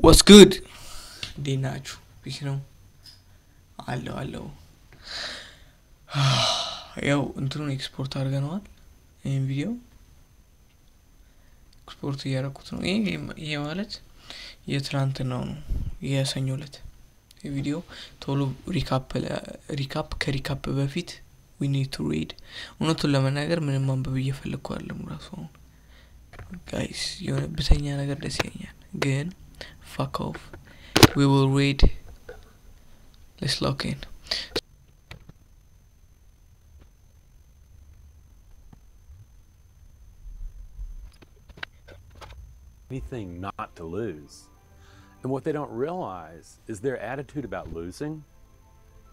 What's good? እንዴት ናችሁ? Peace ነው አለው አለው። ያው እንትኑን ኤክስፖርት አድርገነዋል። ይህን ቪዲዮ ኤክስፖርት እያደረኩት ነው። ይሄ ማለት የትናንትናው ነው፣ የሰኞ ዕለት ቪዲዮ። ቶሎ recap፣ ከ recap በፊት we need to read። እውነቱን ለመናገር ምንም ማንበብ እየፈለግኩ አይደለም ራሱ አሁን guys። የሆነ ብተኛ ነገር ደስ ይለኛል፣ ግን fuck off, we will read. Let's lock in. Anything not to lose. And what they don't realize is their attitude about losing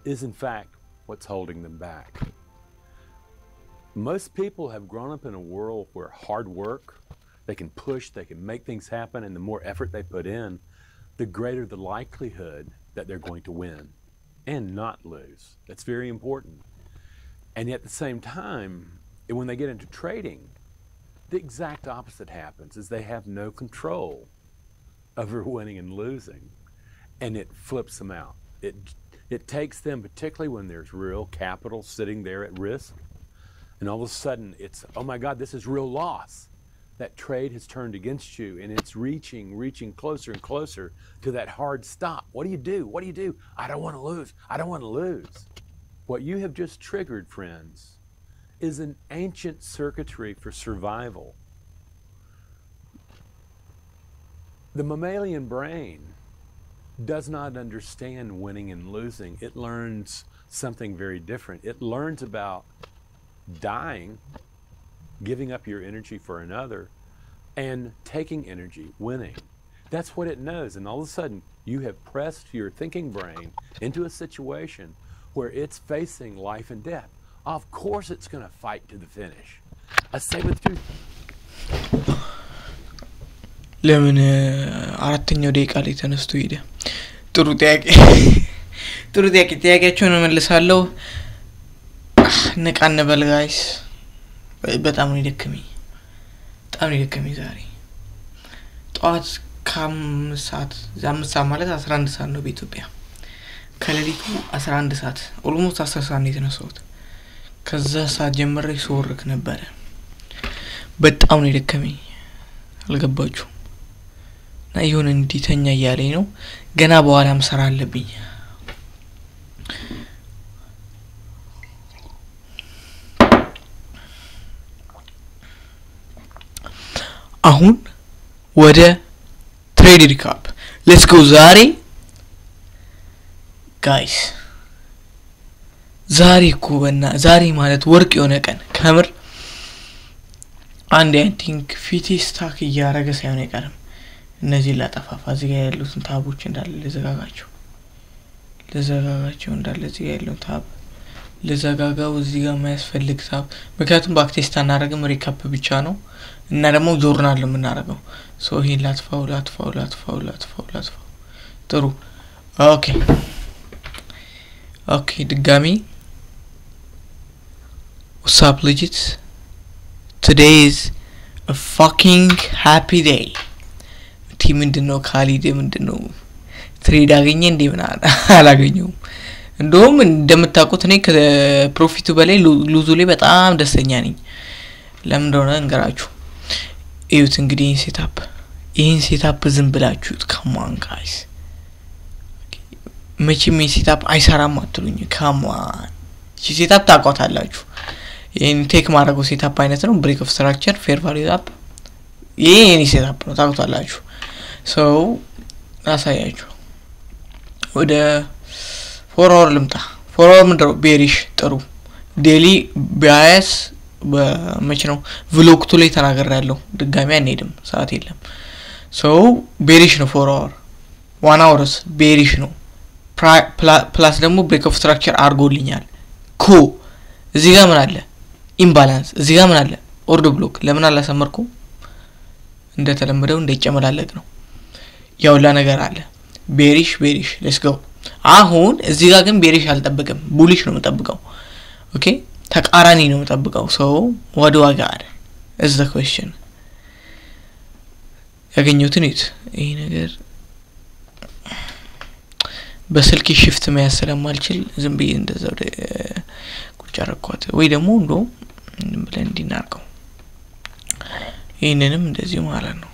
is, in fact, what's holding them back. Most people have grown up in a world where hard work, they can push, they can make things happen, and the more effort they put in, the greater the likelihood that they're going to win and not lose. That's very important. And yet at the same time, when they get into trading, the exact opposite happens, is they have no control over winning and losing, and it flips them out. It takes them, particularly when there's real capital sitting there at risk, and all of a sudden it's, "Oh my God, this is real loss." That trade has turned against you, and it's reaching, reaching closer and closer to that hard stop. What do you do? What do you do? I don't want to lose. I don't want to lose. What you have just triggered, friends, is an ancient circuitry for survival. The mammalian brain does not understand winning and losing. It learns something very different. It learns about dying, giving up your energy for another, and taking energy, winning. That's what it knows. And all of a sudden, you have pressed your thinking brain into a situation where it's facing life and death. Of course it's going to fight to the finish. A saber-tooth ለምን አራተኛው ደቂቃ ላይ ተነስቶ ሄደ? ጥሩ ጥያቄ፣ ጥሩ ጥያቄ። ጥያቄያቸውን እመልሳለሁ። ንቃ እንበል guys። በጣም ነው የደከመኝ፣ በጣም ነው የደከመኝ ዛሬ። ጠዋት ከ5 ሰዓት፣ 5 ሰዓት ማለት 11 ሰዓት ነው በኢትዮጵያ። ከሌሊቱ 11 ሰዓት፣ almost 10 ሰዓት ነው የተነሳሁት። ከዛ ሰዓት ጀምሬ ስወርክ ነበረ። በጣም ነው የደከመኝ። አልገባችሁም? እና የሆነ እንዲተኛ እያለኝ ነው። ገና በኋላም ስራ አለብኝ። አሁን ወደ trade recap let's go። ዛሬ guys፣ ዛሬ እኮ በና ዛሬ ማለት ወርቅ የሆነ ቀን ከምር። አንድ I think ፊቴ stuck እያረገ ሳይሆን አይቀርም። እነዚህን ላጠፋፋ፣ እዚህ ጋር ያሉትን tab ኦች እንዳለ ልዘጋጋቸው፣ ልዘጋጋቸው እንዳለ። እዚህ ጋር ያለውን tab ልዘጋጋው፣ እዚህ ጋር የማያስፈልግ tab፣ ምክንያቱም backtest አናደርግም፣ recap ብቻ ነው እና ደግሞ ጆርናል ነው የምናደርገው። So ይሄን ላጥፋው፣ ላጥፋው፣ ላጥፋው፣ ላጥፋው፣ ላጥፋው። ጥሩ፣ okay። ድጋሚ what's up legit? Today is a fucking happy day. ቲ ምንድን ነው ካሊድ? ምንድን ነው trade አገኘ እንዴ? ምናምን አላገኘውም። እንደውም እንደምታውቁት እኔ ከ profit ኡ በላይ loss ኡ ላይ በጣም ደስተኛ ነኝ። ለምን እንደሆነ እንገራችሁ። እዩት እንግዲህ ይህን setup፣ ይህን setup ዝም ብላችሁት። Come on guys፣ መቼም ይህን setup አይሰራም አትሉኝ። Come on፣ እቺ setup ታውቋታላችሁ። ይህን take ማድረገው setup አይነት ነው። Break of structure፣ fair value gap፣ ይሄ የኔ setup ነው፣ ታውቁታላችሁ። So ላሳያችሁ። ወደ 4 hour ልምጣ። 4 hour ምንድነው? Bearish። ጥሩ። Daily bias በመች ነው vlog 2 ላይ ተናገር ያለው፣ ድጋሚ አንሄድም፣ ሰዓት የለም። So bearish ነው 4 hour፣ 1 hour ስ bearish ነው። Plus ደግሞ break of structure አድርጎልኛል ኮ። እዚህ ጋር ምን አለ? Imbalance። እዚህ ጋር ምን አለ? Order block። ለምን አላሰመርኩም? እንደተለመደው እንዳይጨመላለቅ ነው። ያውላ ነገር አለ። Bearish፣ bearish፣ let's go። አሁን እዚህ ጋር ግን bearish አልጠብቅም፣ bullish ነው የምጠብቀው። Okay፣ ተቃራኒ ነው የምጠብቀው። So what do I got is the question። ያገኘሁትን እዩት። ይሄ ነገር በስልክ shift መያዝ ስለማልችል ዝም ብዬ እንደዛው ቁጭ አደረኳት። ወይ ደግሞ እንደውም ዝም ብለን እንዲናርገው ይህንንም እንደዚሁ ማለት ነው።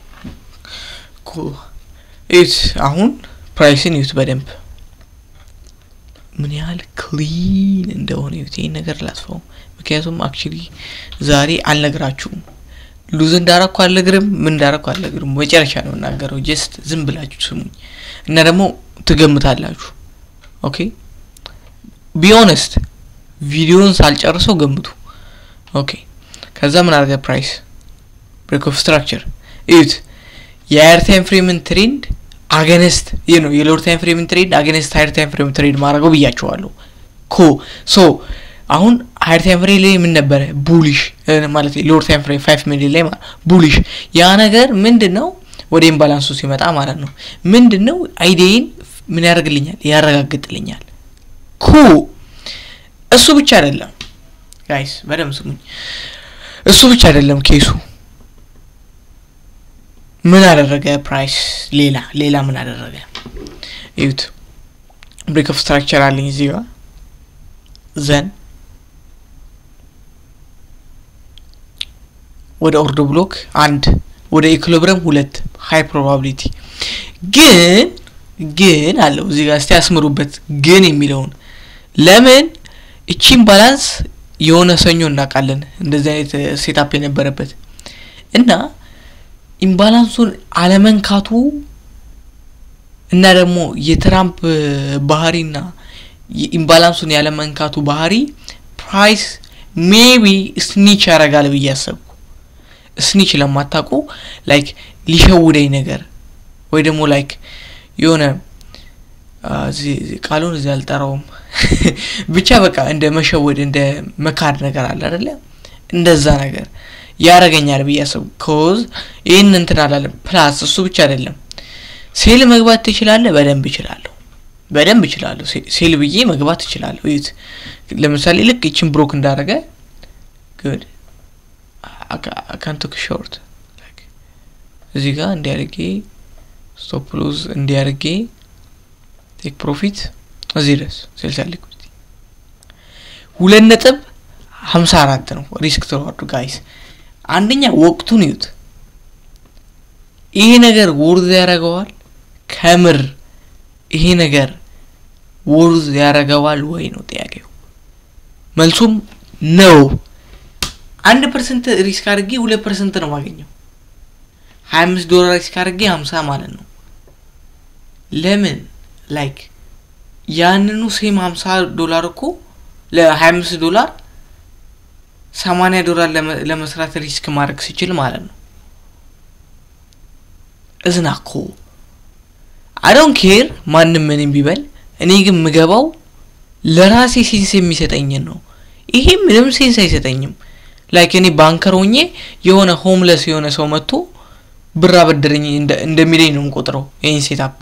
እዩት፣ አሁን price ን እዩት በደንብ፣ ምን ያህል clean እንደሆነ እዩት። ይህን ነገር ላጥፈው፣ ምክንያቱም actually ዛሬ አልነግራችሁም። Lose እንዳረኩ አልነግርም፣ ምን እንዳረኩ አልነግርም። መጨረሻ ነው የምናገረው። Just ዝም ብላችሁ ስሙኝ እና ደግሞ ትገምታላችሁ። Okay, be honest፣ ቪዲዮን ሳልጨርሰው ገምቱ። Okay፣ ከዛ ምን አደረገ price? Break of structure እዩት። የ higher time frame ን trend against ይህ ነው፣ የ lower time frame ን trend against higher time frame trade ማድረገው ብያቸዋለሁ። ኮ so አሁን higher time frame ላይ ምን ነበረ? Bullish ማለት lower time frame 5 minute ላይ bullish። ያ ነገር ምንድን ነው? ወደ imbalance ኡ ሲመጣ ማለት ነው። ምንድን ነው idea ዬን ምን ያደርግልኛል? ያረጋግጥልኛል። ኮ እሱ ብቻ አይደለም guys፣ በደንብ ስሙኝ። እሱ ብቻ አይደለም case ኡ። ምን አደረገ price? ሌላ ምን አደረገ? እዩት። Break of structure አለኝ እዚህ ጋር፣ then ወደ order block አንድ፣ ወደ equilibrium ሁለት፣ high probability። ግን አለው እዚህ ጋር፣ እስቲ ያስምሩበት ግን የሚለውን። ለምን እቺን imbalance የሆነ ሰኞ እናውቃለን እንደዚህ አይነት setup የነበረበት እና imbalance ኡን አለመንካቱ እና ደግሞ የትራምፕ ባህሪና የ imbalance ኡን ያለመንካቱ ባህሪ price maybe snitch ያደርጋል ብዬ አሰብኩ። Snitch ለማታውቁ like ሊሸውደኝ ነገር ወይ ደግሞ like የሆነ ቃሉን እዚህ አልጠራውም፣ ብቻ በቃ እንደ መሸወድ እንደ መካድ ነገር አለ አይደለ? እንደዛ ነገር ያረገኛል ብዬ አሰብኩ። 'Cause ይህን እንትን አላለም። Plus እሱ ብቻ አይደለም፣ sell መግባት ትችላለህ። በደንብ እችላለሁ፣ በደንብ እችላለሁ። Sell ብዬ መግባት እችላለሁ። እዩት፣ ለምሳሌ ልክ ይችን broke እንዳደረገ good, I can take short። እዚህ ጋር እንዲያርጌ stop loss እንዲያርጌ take profit እዚህ ድረስ፣ sell side liquidity 2.54 ነው risk to reward ኡ guys። አንደኛ ወቅቱን እዩት። ይሄ ነገር worth ያደርገዋል? ከምር ይሄ ነገር worth ያደርገዋል ወይ ነው ጥያቄው። መልሱም ነው። 1% risk አድርጌ 2% ነው የማገኘው። 25 ዶላር risk አድርጌ 50 ማለት ነው። ለምን like ያንኑ same 50 ዶላር እኮ ለ25 ዶላር 80 ዶላር ለመስራት risk ማድረግ ስችል ማለት ነው። እዝና እኮ I don't care ማንም ምንም ቢበል፣ እኔ ግን ምገባው ለራሴ sense የሚሰጠኝን ነው። ይሄ ምንም sense አይሰጠኝም። Like እኔ banker ሆኜ የሆነ homeless የሆነ ሰው መጥቶ ብር አበድረኝ እንደሚለኝ ነው የምቆጥረው። ይህን setup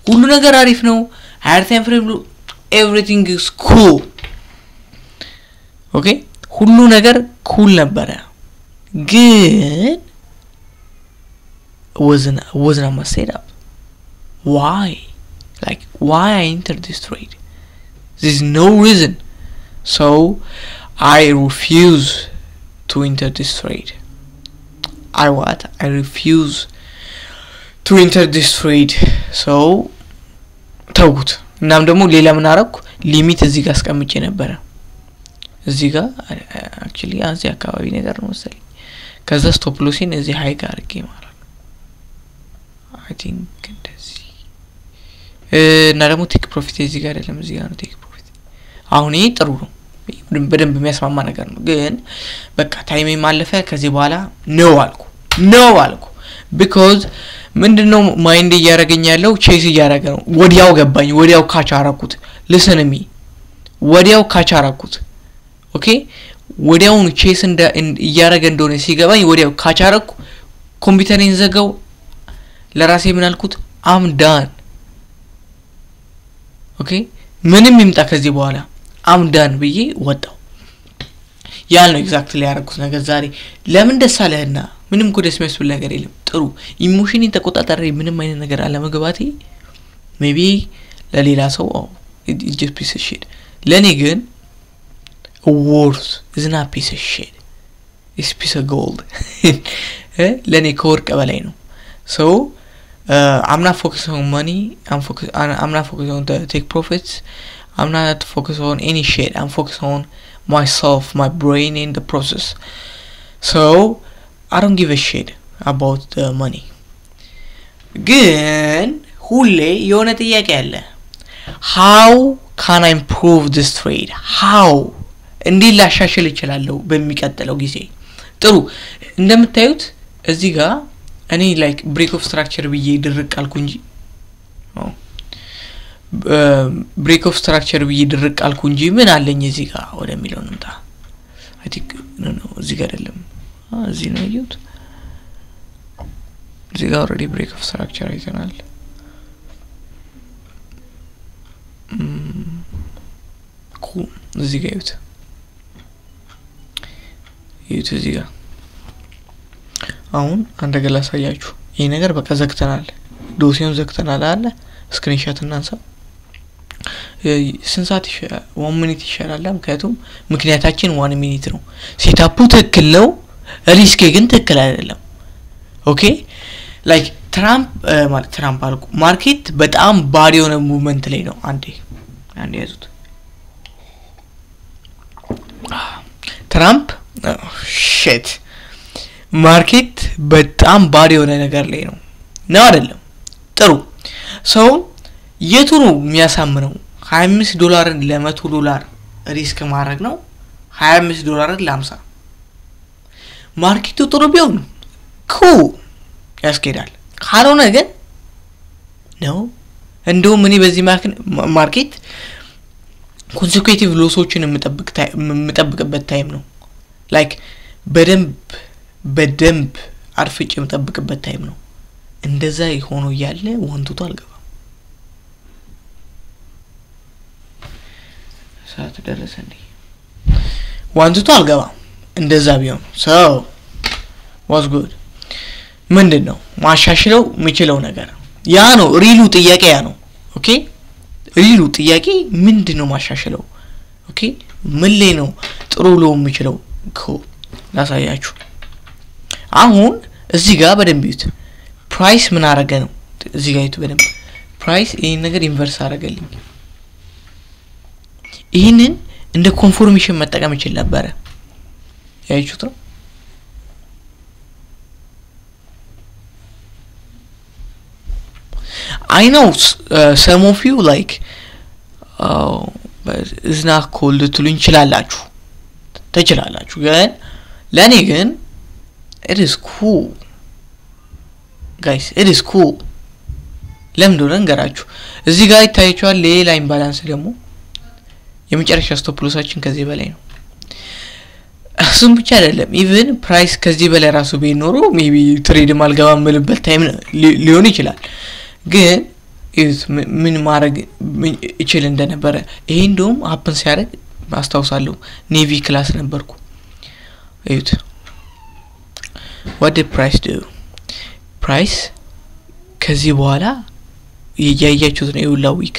ሁሉ ነገር አሪፍ ነው። Higher time frame everything is cool, okay፣ ሁሉ ነገር cool ነበረ፣ ግን wasn't my setup. Why, like, why I entered this trade? There's no reason, so I refuse to enter this trade. I what? I refuse to enter this trade, so ተውኩት። እናም ደግሞ ሌላ ምን አረኩ? Limit እዚህ ጋር አስቀምጬ ነበረ፣ እዚህ ጋር actually እዚህ አካባቢ ነገር ነው መሰለኝ። ከዛ stop loss ኤን እዚህ high ጋር አድርጌ ማለት ነው፣ I think እንደዚህ። እና ደግሞ take profit እዚህ ጋር አይደለም፣ እዚህ ጋር ነው take profit። አሁን ይሄ ጥሩ ነው፣ በደንብ የሚያስማማ ነገር ነው። ግን በቃ time ኤም አለፈ። ከዚህ በኋላ no አልኩ፣ no አልኩ። Because ምንድነው mind እያደረገኝ ያለው? Chase እያደረገ ነው። ወዲያው ገባኝ፣ ወዲያው catch አረኩት። Listen me፣ ወዲያው catch አረኩት። Okay፣ ወዲያውኑ chase እያደረገ እንደሆነ ሲገባኝ ወዲያው catch አረኩ። ኮምፒውተሬን ዘጋው። ለራሴ ምን አልኩት? I'm done, okay፣ ምንም ይምጣ ከዚህ በኋላ I'm done ብዬ ወጣው። ያን ነው exactly ያደረኩት ነገር ዛሬ። ለምን ደስ አለህና? ምንም እኮ ደስ የሚያስብል ነገር የለም። ጥሩ emotion ን ተቆጣጠሬ ምንም አይነት ነገር አለመግባቴ maybe ለሌላ ሰው just piece of shit፣ ለእኔ ግን worth is not piece of shit, it's piece of gold። ለእኔ ከወርቅ በላይ ነው። So I'm not focused on money. I'm not focused on the take profits. I'm not focused on any shit. I'm focused on myself, my brain in the process. So I don't give a shit about the money. ግን ሁሌ የሆነ ጥያቄ አለ። How can I improve this trade? How እንዴት ላሻሽል እችላለሁ በሚቀጥለው ጊዜ? ጥሩ፣ እንደምታዩት እዚህ ጋር እኔ like break of structure ብዬ ድርቅ አልኩ እንጂ፣ break of structure ብዬ ድርቅ አልኩ እንጂ ምን አለኝ እዚህ ጋር ወደሚለው እንምጣ። I think no፣ እዚህ ጋር አይደለም፣ እዚህ ነው ያየሁት። እዚህ ጋር already break of structure አይተናል። እዚህ ጋር እዩት፣ እዩት እዚህ ጋር። አሁን አንድ ነገር ላሳያችሁ። ይህ ነገር በቃ ዘግተናል፣ ዶሴውን ዘግተናል አለ። Screenshot እናንሳ። ስንት ሰዓት? 1 minute ይሻላል። ምክንያቱም ምክንያታችን 1 minute ነው። Setup ኡ ትክክል ነው፣ risk ኤ ግን ትክክል አይደለም። Okay, like ትራምፕ ማለት ትራምፕ አልኩ፣ market በጣም bad የሆነ movement ላይ ነው። አንዴ አንዴ ያዙት። ትራምፕ shit፣ market በጣም bad የሆነ ነገር ላይ ነው፣ ነው አይደለም? ጥሩ፣ so የቱ ነው የሚያሳምነው? 25 ዶላርን ለ100 ዶላር risk ማድረግ ነው 25 ዶላርን ለ50? Market ኡ ጥሩ ቢሆን cool ያስኬዳል። ካልሆነ ግን ነው። እንደውም እኔ በዚህ market consecutive loss ኦችን የምጠብቅበት time ነው። Like በደንብ በደንብ አርፍጭ የምጠብቅበት time ነው። እንደዛ ሆኖ እያለ one to two አልገባም። ሰዓት ደረሰ እንዴ? One to two አልገባም። እንደዛ ቢሆን so what's good? ምንድን ነው ማሻሽለው የምችለው ነገር? ያ ነው real ኡ ጥያቄ፣ ያ ነው። Okay, real ኡ ጥያቄ ምንድን ነው ማሻሽለው? Okay, ምን ላይ ነው ጥሩ ሎ የምችለው? ላሳያችሁ። አሁን እዚህ ጋር በደንብ እዩት። Price ምን አረገ ነው? እዚህ ጋር እዩት በደንብ። Price ይህን ነገር inverse አረገልኝ። ይህንን እንደ confirmation መጠቀም ይችል ነበረ። ያያችሁት ነው። I know some of you like እዝና cool ልትሉኝ ትችላላችሁ፣ ትችላላችሁ። ግን ለእኔ ግን it is cool, guys, it is cool። ለምን እንደሆነ እንገራችሁ። እዚህ ጋር ይታያችኋል። ሌላ imbalance ደግሞ የመጨረሻ stop loss ኣችን ከዚህ በላይ ነው። እሱም ብቻ አይደለም፣ even price ከዚህ በላይ ራሱ ቢኖር ኖሮ maybe trade አልገባ የምልበት time ሊሆን ይችላል። ግን ምን ማድረግ እችል እንደነበረ፣ ይሄ እንደውም happen ሲያደርግ አስታውሳለሁ። Navy class ነበርኩ። እዩት፣ what did price do? Price ከዚህ በኋላ እያያችሁት ነው የሁላ wick።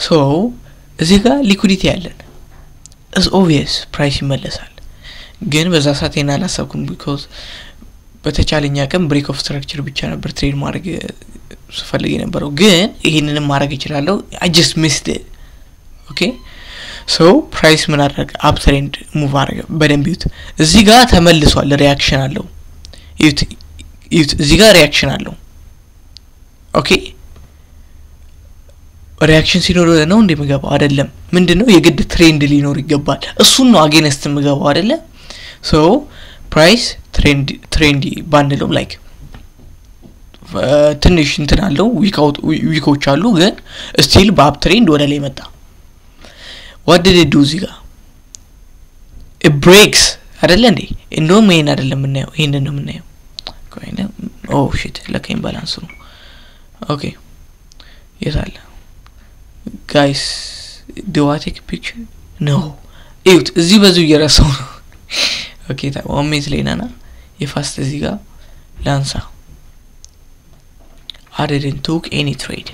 So እዚህ ጋር liquidity ያለን is obvious፣ price ይመለሳል። ግን በዛ ሰዓት ይሄን አላሰብኩም because በተቻለኝ አቅም break of structure ብቻ ነበር trade ማድረግ ስፈልግ የነበረው። ግን ይሄንንም ማድረግ እችላለሁ። I just missed። Okay, so price ምን አደረገ? Uptrend move አደረገ። በደንብ እዩት። እዚህ ጋር ተመልሷል። Reaction አለው። እዩት፣ እዩት። እዚህ ጋር reaction አለው። Okay, reaction ሲኖር ነው እንደ የምገባው አይደለም። ምንድን ነው፣ የግድ trend ሊኖር ይገባል። እሱን ነው against የምገባው አይደለ? So price trend ባንለውም like ትንሽ እንትን አለው፣ wick ኦች አሉ፣ ግን still በ uptrend ወደ ላይ መጣ። What did do? እዚህ ጋር breaks አይደለ እንዴ? እንደውም ይሄን አይደለም የምናየው፣ ይሄንን ነው የምናየው። Oh shit፣ ለካ imbalance ነው። Okay, የት አለ guys? Do I take picture? No፣ እዩት፣ እዚህ በዚሁ እየረሳው ነው። Okay, 1 minute ላይ ነና የ fast እዚህ ጋር ላንሳ። I didn't took any trade.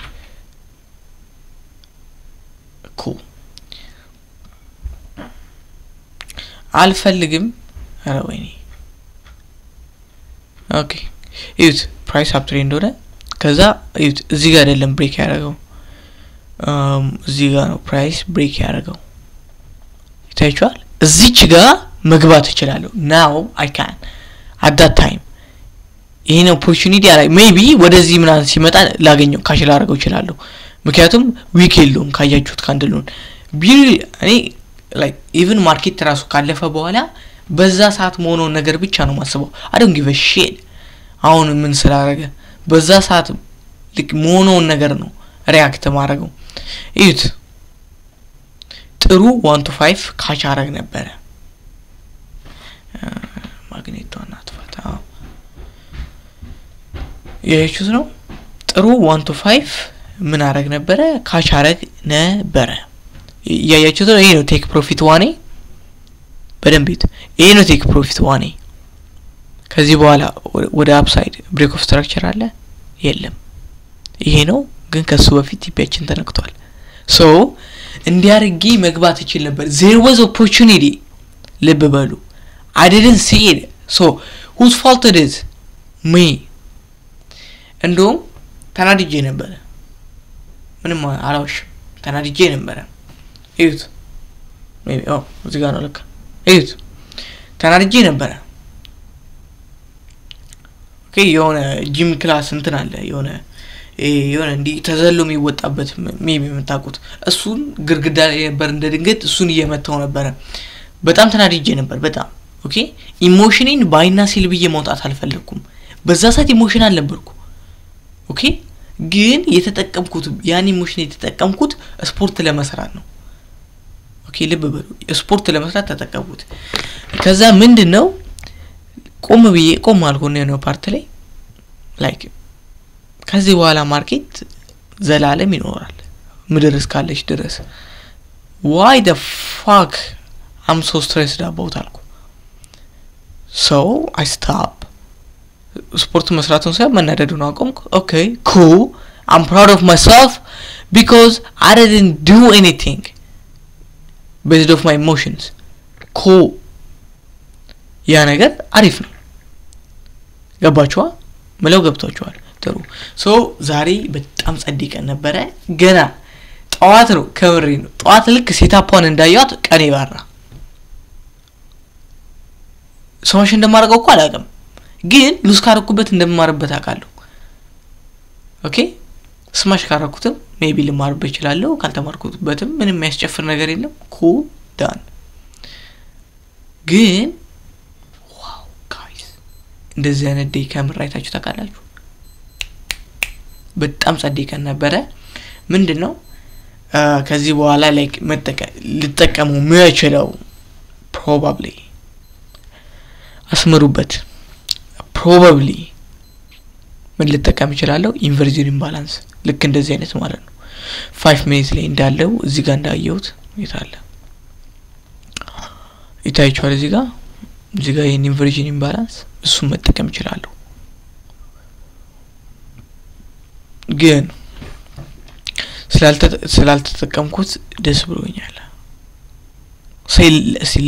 አልፈልግም። ኧረ ወይኔ፣ okay፣ እዩት፣ price uptrend ሆነ። ከዛ እዩት፣ እዚህ ጋር አይደለም break ያደረገው፣ እዚህ ጋር ነው price break ያደረገው። ይታያችኋል። እዚች ጋር መግባት እችላለሁ። Now I can at that time ይሄን opportunity አላይ፣ maybe ወደዚህ ምናምን ሲመጣ ላገኘው catch ላደርገው እችላለሁ። ምክንያቱም wick የለውም ካያችሁት candle ኡን ቢል እኔ like even market ራሱ ካለፈ በኋላ በዛ ሰዓት መሆነውን ነገር ብቻ ነው ማስበው። I don't give a shit አሁን ምን ስላደረገ፣ በዛ ሰዓት ልክ መሆነውን ነገር ነው react ማድረገው። እዩት፣ ጥሩ 1 to 5 catch አረግ ነበረ። ማግኔቷን አጥፋት። ያያችሁት ነው። ጥሩ 1 to 5 ምን አረግ ነበረ? Catch አረግ ነበረ። እያያችሁት ነው። ይሄ ነው take profit one ኤ። በደንብ እዩት። ይሄ ነው take profit one ኤ። ከዚህ በኋላ ወደ upside break of structure አለ የለም? ይሄ ነው ግን ከሱ በፊት TP ያችን ተነክቷል። So እንዲያርጌ መግባት እችል ነበር። There was opportunity፣ ልብ በሉ። I didn't see it, so whose fault it is? Me። እንደውም ተናድጄ ነበረ። ምንም አላወሽም፣ ተናድጄ ነበረ። እዩት፣ እዚህ ጋር ነው ለካ። እዩት፣ ተናድጄ ነበረ። Okay፣ የሆነ gym class እንትን አለ፣ የሆነ እንዲህ ተዘሎ የሚወጣበት፣ maybe የምታውቁት፣ እሱን ግድግዳ ላይ ነበር፣ እንደ ድንገት እሱን እየመታው ነበረ። በጣም ተናድጄ ነበር። በጣም። Okay፣ emotion ኤን buy ና sell ብዬ መውጣት አልፈለግኩም። በዛ ሰዓት emotional ነበርኩ። Okay፣ ግን የተጠቀምኩት ያን emotion የተጠቀምኩት ስፖርት ለመስራት ነው። Okay፣ ልብ በሉ፣ ስፖርት ለመስራት ተጠቀምኩት። ከዛ ምንድን ነው ቆም ብዬ ቆም አልኩና የሆነ part ላይ like ከዚህ በኋላ market ዘላለም ይኖራል ምድር እስካለች ድረስ፣ why the fuck I'm so stressed about አልኩ። So I stop ስፖርት መስራቱን ሳይሆን መናደዱን አቆምኩ። Okay, cool, I'm proud of myself because I didn't do anything based of my emotions. Cool፣ ያ ነገር አሪፍ ነው። ገባችኋ? ምለው ገብቷችኋል? ጥሩ። So ዛሬ በጣም ጸዴ ቀን ነበረ። ገና ጠዋት ነው፣ ከምሬ ነው። ጠዋት ልክ setup ኧን እንዳየዋት ቀኔ ባራ። ሰዎች እንደማደርገው እኮ አላውቅም፣ ግን lose ካረኩበት እንደምማርበት አውቃለሁ። Okay፣ smash ካረኩትም maybe ልማርበት እችላለሁ። ካልተማርኩበትም ምንም የሚያስጨፍር ነገር የለም። Cool, done። ግን wow guys፣ እንደዚህ አይነት day ከምር አይታችሁ ታውቃላችሁ? በጣም ጸዴ ቀን ነበረ። ምንድን ነው ከዚህ በኋላ like ልጠቀሙ የምችለው? Probably፣ አስምሩበት። Probably ምን ልጠቀም እችላለሁ? Inversion imbalance ልክ እንደዚህ አይነት ማለት ነው። 5 minute ላይ እንዳለው እዚህ ጋር እንዳየሁት፣ የት አለ? ይታያችኋል። እዚህ ጋር ይህን inversion imbalance እሱን መጠቀም እችላለሁ። ግን ስላልተጠቀምኩት ደስ ብሎኛል።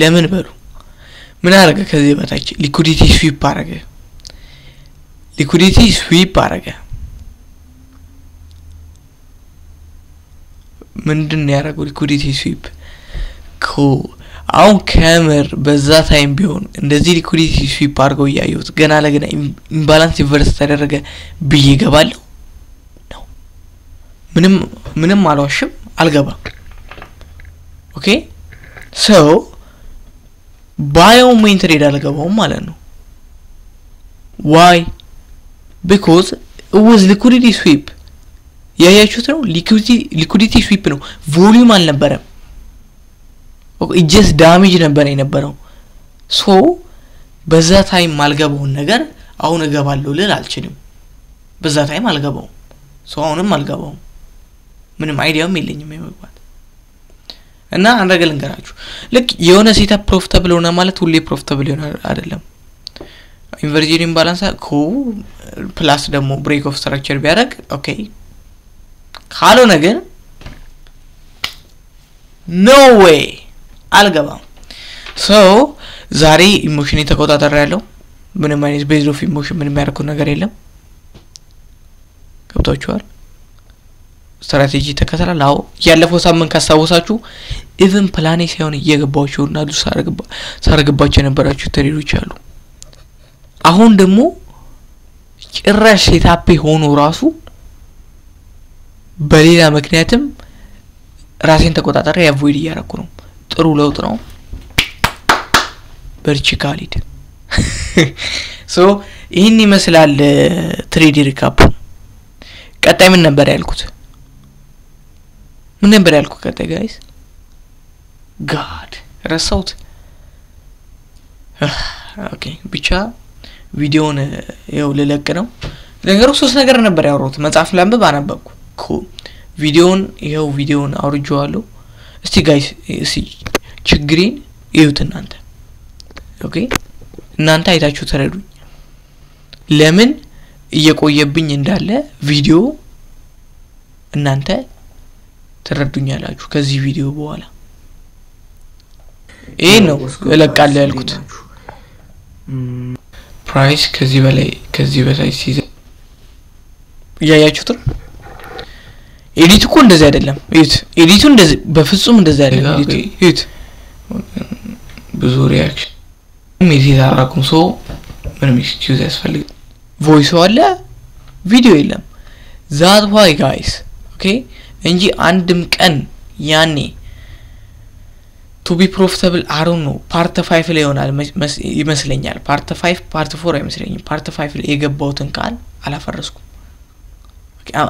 ለምን በሉ፣ ምን አረገ? ከዚህ በታች liquidity sweep አረገ። Liquidity sweep አረገ። ምንድን ነው ያደረገው? Liquidity sweep። አሁን ከምር በዛ time ቢሆን እንደዚህ liquidity sweep አድርገው እያየሁት ገና ለገና imbalance inverse ተደረገ ብዬ እገባለሁ ነው? ምንም ምንም አልዋሽም፣ አልገባም። Okay, so ባየው main trade አልገባውም ማለት ነው። Why? Because was liquidity sweep፣ ያያችሁት ነው። Liquidity sweep ነው። Volume አልነበረም። Just damage ነበር የነበረው። So በዛ time ማልገባውን ነገር አሁን እገባለሁ ልል አልችልም። በዛ time አልገባውም። So አሁንም አልገባውም። ምንም idea ውም የለኝም የመግባት። እና አንድ ነገር ልንገራችሁ፣ ልክ የሆነ setup profitable ሆነ ማለት ሁሌ profitable ይሆናል አይደለም። Inversion imbalance ኮ plus ደግሞ break of structure ቢያደርግ okay፣ ካልሆነ ግን no way አልገባም። So ዛሬ emotion ተቆጣጠር ያለው ምንም አይነት base of emotion ምንም ያደረኩት ነገር የለም። ገብቷችኋል? ስትራቴጂ ተከተላል። አዎ፣ ያለፈው ሳምንት ካስታወሳችሁ even plan ኤ ሳይሆን እየገባቸው እና ሳረግባቸው የነበራችሁ trade ኦች አሉ። አሁን ደግሞ ጭራሽ setup ኤ ሆኖ ራሱ በሌላ ምክንያትም ራሴን ተቆጣጠሬ avoid እያረኩ ነው። ጥሩ ለውጥ ነው። በርቺ ካሊድ። So ይህን ይመስላል trade recap። ቀጣይ ምን ነበር ያልኩት? ምን ነበር ያልኩት? ቀጣይ guys፣ God ረሳሁት። Okay፣ ብቻ ቪዲዮን ይኸው ልለቅ ነው። ነገሩ ሶስት ነገር ነበር ያወራሁት። መጽሐፍ ላንብብ፣ አነበብኩ። ቪዲዮን ይኸው ቪዲዮን አውርጄዋለሁ። እስቲ guys፣ እስቲ ችግሬን እዩት እናንተ። Okay፣ እናንተ አይታችሁ ተረዱኝ። ለምን እየቆየብኝ እንዳለ ቪዲዮ እናንተ ትረዱኛላችሁ ከዚህ ቪዲዮ በኋላ። ይሄን ነው እለቃለሁ ያልኩት። Price ከዚህ በላይ ከዚህ በታች ሲይዘ እያያችሁት ነው። Edit ኡ እኮ እንደዚህ አይደለም። እዩት፣ edit ኡ እንደዚህ በፍጹም እንደዚህ አይደለም። Edit ኡ እዩት፣ ብዙ reaction edit አላደረኩም። So ምንም excuse ያስፈልግ voice ኡ አለ፣ ቪዲዮ የለም። That why guys፣ okay፣ እንጂ አንድም ቀን ያኔ to be profitable አሩን ነው part 5 ላይ ይሆናል ይመስለኛል። Part 5፣ part 4 አይመስለኝም። Part 5 ላይ የገባሁትን ቃል አላፈረስኩም።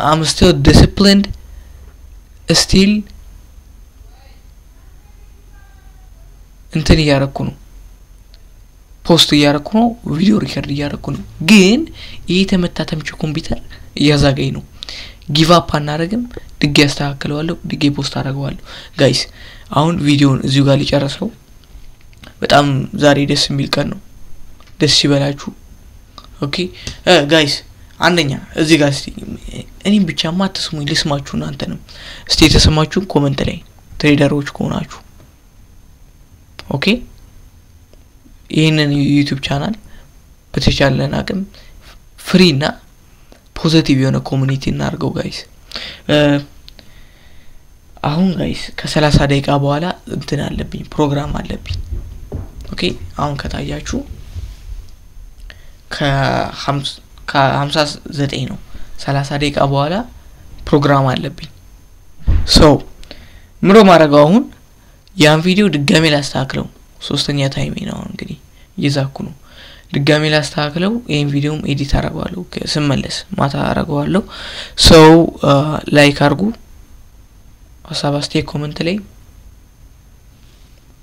I'm still disciplined፣ still እንትን እያረኩ ነው፣ post እያረኩ ነው፣ ቪዲዮ record እያረኩ ነው። ግን ይህ የተመታ ተምች ኮምፒውተር እያዛገኝ ነው። Give up አናደርግም። ድጌ ያስተካክለዋለሁ፣ ድጌ post አደርገዋለሁ። Guys፣ አሁን ቪዲዮን እዚሁ ጋር ሊጨርሰው። በጣም ዛሬ ደስ የሚል ቀን ነው። ደስ ይበላችሁ። Okay guys፣ አንደኛ እዚህ ጋር እስቲ እኔም ብቻማ አትስሙኝ፣ ልስማችሁ እናንተንም። እስቲ የተሰማችሁን comment ላይ trader ኦች ከሆናችሁ፣ okay፣ ይህንን YouTube channel በተቻለን አቅም free እና positive የሆነ community እናድርገው guys። አሁን guys ከ30 ደቂቃ በኋላ እንትን አለብኝ፣ ፕሮግራም አለብኝ። Okay፣ አሁን ከታያችሁ ከ59 ነው። 30 ደቂቃ በኋላ ፕሮግራም አለብኝ። So ምሮ ማድረገው አሁን ያን ቪዲዮ ድጋሜ ላስተካክለው። ሶስተኛ time ኤ ነው አሁን እንግዲህ እየዛኩ ነው። ድጋሜ ላስተካክለው። ይህን ቪዲዮም edit አረገዋለሁ፣ ስመለስ ማታ አረገዋለሁ። So like አርጉ፣ ሀሳብ አስተያየት comment ላይ።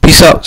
Peace out።